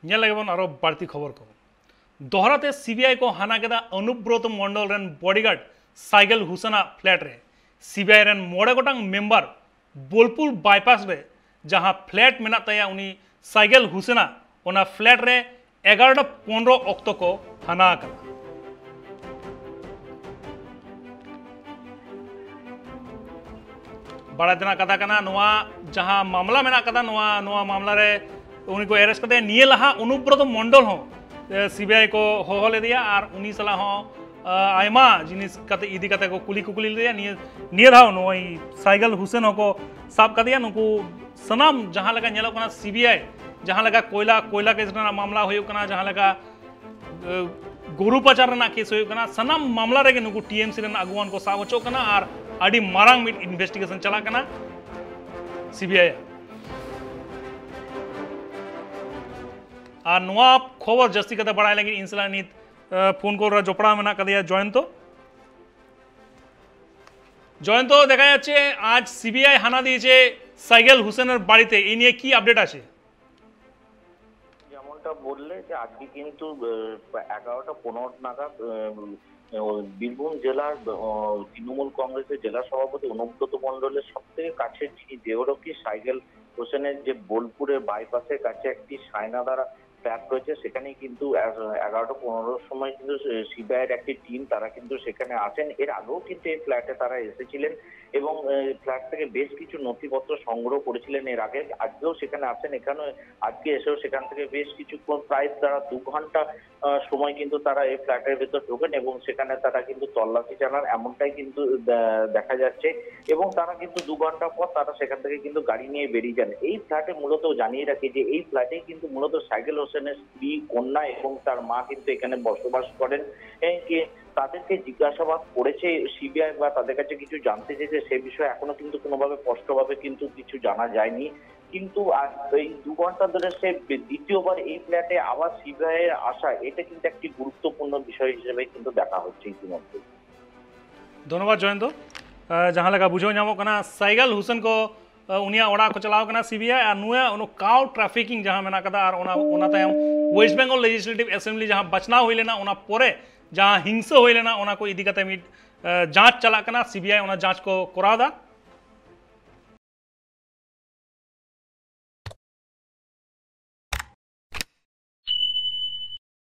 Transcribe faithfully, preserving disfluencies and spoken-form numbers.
ᱧᱮᱞ ᱞᱮᱜᱮ ᱵᱚᱱ ᱟᱨᱚ ᱵᱟᱹᱲᱛᱤ ᱠᱷᱚᱵᱚᱨ ᱠᱚ᱾ ᱫᱚᱦᱲᱟ ᱛᱮ ᱥᱤᱵᱤᱟᱭ ᱠᱚ ᱦᱟᱱᱟ ᱠᱮᱫᱟ ᱚᱱᱩᱵᱨᱚᱛ ᱢᱚᱱᱰᱚᱞ ᱨᱮᱱ ᱵᱚᱰᱤᱜᱟᱨᱰ ᱥᱟᱭᱜᱮᱞ ᱦᱩᱥᱮᱱᱟᱜ ᱯᱷᱞᱮᱴ ᱨᱮ᱾ ᱥᱤᱵᱤᱟᱭ ᱨᱮᱱ ᱢᱚᱬᱮ ᱜᱚᱴᱟᱝ ᱢᱮᱢᱵᱟᱨ ᱵᱳᱞᱯᱩᱨ ᱵᱟᱭᱯᱟᱥ ᱨᱮ ᱡᱟᱦᱟᱸ ᱯᱷᱞᱮᱴ ᱢᱮᱱᱟᱜ ᱛᱟᱭᱟ ᱩᱱᱤ ᱥᱟᱭᱜᱮᱞ ᱦᱩᱥᱮᱱᱟᱜ, ᱚᱱᱟ ᱯᱷᱞᱮᱴ ᱨᱮ ᱮᱜᱟᱨᱚᱴᱟ ᱯᱚᱱᱨᱚ ᱚᱠᱛᱚ ᱠᱚ ᱦᱟᱱᱟ ᱟᱠᱟᱫᱟ᱾ ᱵᱟᱲᱟᱭ ᱛᱮᱱᱟᱜ ᱠᱟᱛᱷᱟ ᱠᱟᱱᱟ, ᱱᱚᱣᱟ ᱡᱟᱦᱟᱸ ᱢᱟᱢᱞᱟ ᱢᱮᱱᱟᱜ ᱠᱟᱫᱟ, ᱱᱚᱣᱟ ᱱᱚᱣᱟ ᱢᱟᱢᱞᱟ ᱨᱮ ᱩᱱᱤ ᱠᱚ ᱮᱨᱮᱥᱴ ᱠᱟᱫᱮᱭᱟ᱾ ᱱᱤᱭᱟᱹ ᱞᱟᱦᱟ ᱚᱱᱩᱵᱨᱚᱛ ᱢᱚᱱᱰᱚᱞ ᱦᱚᱸ ᱥᱤᱵᱤᱟᱭ ᱠᱚ ᱦᱚᱦᱚ ᱞᱮᱫᱮᱭᱟ ᱟᱨ ᱩᱱᱤ ᱥᱟᱞᱟᱜ ᱦᱚᱸ ᱟᱭᱢᱟ ᱡᱤᱱᱤᱥ ᱠᱟᱛᱮ ᱤᱫᱤ ᱠᱟᱛᱮ ᱠᱚ ᱠᱩᱞᱤ ᱠᱩᱠᱞᱤ ᱞᱮᱫᱮᱭᱟ᱾ ᱱᱤᱭᱟᱹ ᱱᱤᱭᱟᱹ ᱫᱷᱟᱣ ᱱᱩᱭ ᱥᱟᱭᱜᱮᱞ ᱦᱩᱥᱮᱱ ᱦᱚᱸᱠᱚ ᱥᱟᱵ ᱠᱟᱫᱮᱭᱟ᱾ ᱱᱩᱠᱩ ᱥᱟᱱᱟᱢ ᱡᱟᱦᱟᱸ ᱞᱮᱠᱟ ᱧᱮᱞᱚᱜ ᱠᱟᱱᱟ, ᱥᱤᱵᱤᱟᱭ ᱡᱟᱦᱟᱸ ᱞᱮᱠᱟ ᱠᱚᱭᱞᱟ ᱠᱚᱭᱞᱟ ᱠᱮᱥ ᱨᱮᱱᱟᱜ ᱢᱟᱢᱞᱟ ᱦᱩᱭᱩᱜ ᱠᱟᱱᱟ, ᱡᱟᱦᱟᱸ ᱞᱮᱠᱟ ᱜᱚᱨᱩ ᱯᱟᱪᱟᱨ ᱨᱮᱱᱟᱜ ᱠᱮᱥ ᱦᱩᱭᱩᱜ ᱠᱟᱱᱟ, ᱥᱟᱱᱟᱢ ᱢᱟᱢᱞᱟ ᱨᱮᱜᱮ ᱱᱩᱠᱩ ᱴᱤᱮᱢᱥᱤ ᱨᱮᱱ ᱟᱹᱜᱩᱣᱟᱱ ᱠᱚ ᱥᱟᱵ ᱦᱚᱪᱚᱜ ᱠᱟᱱᱟ ᱟᱨ ᱟᱹᱰᱤ ᱢᱟᱨᱟᱝ ᱢᱤᱫ ᱤᱱᱵᱷᱮᱥᱴᱤᱜᱮᱥᱚᱱ ᱪᱟᱞᱟᱜ ᱠᱟᱱᱟ ᱥᱤᱵᱤᱟᱭ᱾ ᱟᱨ ᱱᱚᱣᱟ ᱠᱷᱚᱵᱚᱨ ᱡᱟᱹᱥᱛᱤ ᱠᱟᱛᱮ ᱵᱟᱲᱟᱭ ᱞᱟᱹᱜᱤᱫ ᱤᱧ ᱥᱟᱞᱟᱜ ᱱᱤᱛ ᱯᱷᱳᱱ ᱠᱚᱞ ᱨᱮ ᱡᱚᱯᱲᱟᱣ ᱢᱮᱱᱟᱜ ᱠᱟᱫᱮᱭᱟ ᱡᱚᱭᱚᱱᱛᱚ᱾ জয়ন্ত, দেখা যাচ্ছে আজ সিবিআই হানা দিয়েছে সাইগেল হোসেনের বাড়িতে, এই নিয়ে কি আপডেট আছে? যেমনটা বললে যে আজকে কিন্তু এগারোটা পনেরো নাগাদ বীরভূম জেলার তৃণমূল কংগ্রেসের জেলা সভাপতি অনুব্রত মণ্ডলের সব থেকে কাছের যিনি দেহরক্ষী সাইগেল হোসেনের যে বোলপুরের বাইপাসের কাছে একটি সায়নাদারা ফ্ল্যাট রয়েছে, সেখানে কিন্তু এগারোটা পনেরোর সময় কিন্তু সিবিআইয়ের একটি টিম তারা কিন্তু সেখানে আসেন। এর আগেও কিন্তু এই ফ্ল্যাটে তারা এসেছিলেন এবং ফ্ল্যাট থেকে বেশ কিছু নথিপত্র সংগ্রহ করেছিলেন এর আগে। আজকেও সেখানে আসেন, এখানে আজকে এসেও সেখান থেকে বেশ কিছুক্ষণ, প্রায় তারা দু ঘন্টা সময় কিন্তু তারা এই ফ্ল্যাটের ভেতর ঢোকেন এবং সেখানে তারা কিন্তু তল্লাশি চালান, এমনটাই কিন্তু দেখা যাচ্ছে। এবং তারা কিন্তু দু ঘন্টা পর তারা সেখান থেকে কিন্তু গাড়ি নিয়ে বেরিয়ে যান। এই ফ্ল্যাটে মূলত জানিয়ে রাখি যে এই ফ্ল্যাটে কিন্তু মূলত সাইগেল হোসেনের স্ত্রী, কন্যা এবং তার মা কিন্তু এখানে বসবাস করেন। তাদেরকে জিজ্ঞাসাবাদ করেছে সিবিআই বা তাদের কাছে কিছু জানতে চেয়েছে, সে বিষয়ে এখনো কিন্তু কোনোভাবে স্পষ্টভাবে কিন্তু কিছু জানা যায়নি। কিন্তু এই দু ঘন্টা ধরে সে দ্বিতীয়বার এই ফ্ল্যাটে আবার সিবিআই এর আসা, এটা কিন্তু একটি গুরুত্বপূর্ণ বিষয় হিসেবে কিন্তু দেখা হচ্ছে ইতিমধ্যে। ধন্যবাদ জয়ন্ত। ᱡᱟᱦᱟᱸ ᱞᱮᱠᱟ ᱵᱩᱡᱷᱟᱹᱣ ᱧᱟᱢᱚᱜ ᱠᱟᱱᱟ, ᱥᱟᱭᱜᱟᱞ ᱦᱩᱥᱮᱱ ᱠᱚ ᱩᱱᱤᱭᱟᱜ ᱚᱲᱟᱜ ᱠᱚ ᱪᱟᱞᱟᱣ ᱠᱟᱱᱟ ᱥᱤᱵᱤᱟᱭ, ᱟᱨ ᱱᱩᱭᱟᱜ ᱚᱱᱟ cow trafficking ᱡᱟᱦᱟᱸ ᱢᱮᱱᱟᱜ ᱠᱟᱫᱟ, ᱟᱨ ᱚᱱᱟ ᱚᱱᱟ ᱛᱟᱭᱚᱢ West Bengal Legislative Assembly ᱡᱟᱦᱟᱸ ᱵᱟᱪᱷᱱᱟᱣ ᱦᱩᱭ ᱞᱮᱱᱟ, ᱚᱱᱟ ᱯᱚᱨᱮ ᱡᱟᱦᱟᱸ ᱦᱤᱝᱥᱟᱹ ᱦᱩᱭ ᱞᱮᱱᱟ, ᱚᱱᱟ ᱠᱚ ᱤᱫᱤ ᱠᱟᱛᱮ ᱢᱤᱫ ᱡᱟᱸᱪ ᱪᱟᱞᱟᱜ ᱠᱟᱱᱟ, ᱥᱤᱵᱤᱟᱭ ᱚᱱᱟ ᱡᱟᱸᱪ ᱠᱚ ᱠᱚᱨᱟᱣ ᱮᱫᱟ᱾